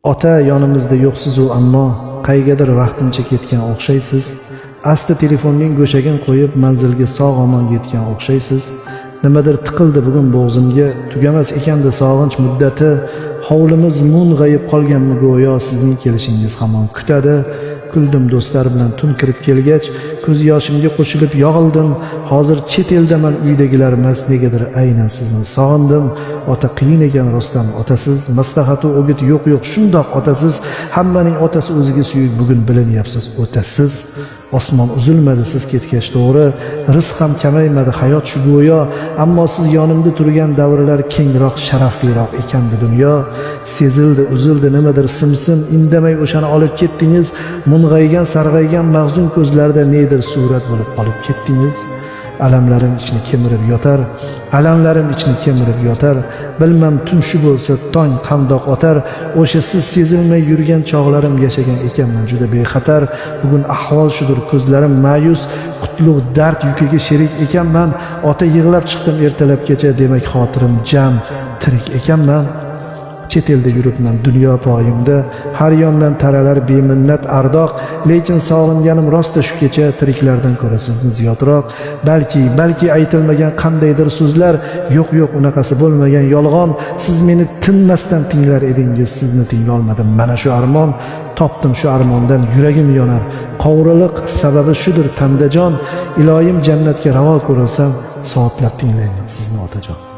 Ota, yonimizda yo'qsiz-u, ammo qaygadir vaqtincha ketgan o'xshaysiz. Asta telefonning go'shagin qo'yib, manzilga sog' omon yetgan o'xshaysiz. Nimadir tiqildi bugun bo'g'zimga, tugamas ekanda sog'inch muddati. Hovlimiz mung'ayib qolganmi go'yo, sizning kelishingiz hamon kutadi. Kuldim do'stlar bilan tun kirib kelgach, ko'z yoshimga qo'shilib yog'ildim. Hozir chet eldaman, uydagilar emas, negadir aynan sizni sog'indim. Ota, qiyin ekan rostdan otasiz, maslahatu o'git yo'q, yo'q shundoq otasiz. Hammaning otasi o'ziga suyuk, bugun bilinyapsiz o'tasiz. Osmon uzilmadi siz ketgach, to'g'ri, rizq ham kamaymadi, hayot shu go'yo, ammo siz yonimda turgan davrlar kengroq, sharafliroq ekandi dunyo. Sezildi, uzildi nimadir simsim, indamay o'shani olib ketdingiz. Mung'aygan, sarg'aygan mahzun ko'zlarda nedir surat bo'lib qolib ketdingiz. Alamlarim ichni kemirib yotar, alamlarim ichni kemirib yotar. Bilmam, tun shu bo'lsa, tong qandoq otar. O'sha siz sezilmay yurgan chog'larim yashagan ekanman juda bexatar. Bugun ahvol shudur, ko'zlarim ma'yus, qutlug' dard yukiga sherik ekanman. Ota, yig'lab chiqdim ertalabgacha, demak xotirim jam, tirik ekanman. Chet elda yuribman, dunyo poyimda, har yondan taralar beminnat ardoq, lekin sog'inganim rosta shu kecha tiriklardan ko'ra sizni ziyodroq. Balki aytilmagan qandaydir so'zlar, yo'q, yo'q, unaqasi bo'lmagan, yolg'on. Siz meni tinmasdan tinglar edingiz, sizni tinglolmadim, mana shu armon. Topdim shu armondan yuragim yonar, qovriliq sababi shudir tandajon. Iloyim, jannatga ravo ko'rilsam, soatlab tinglayman sizni, otajon.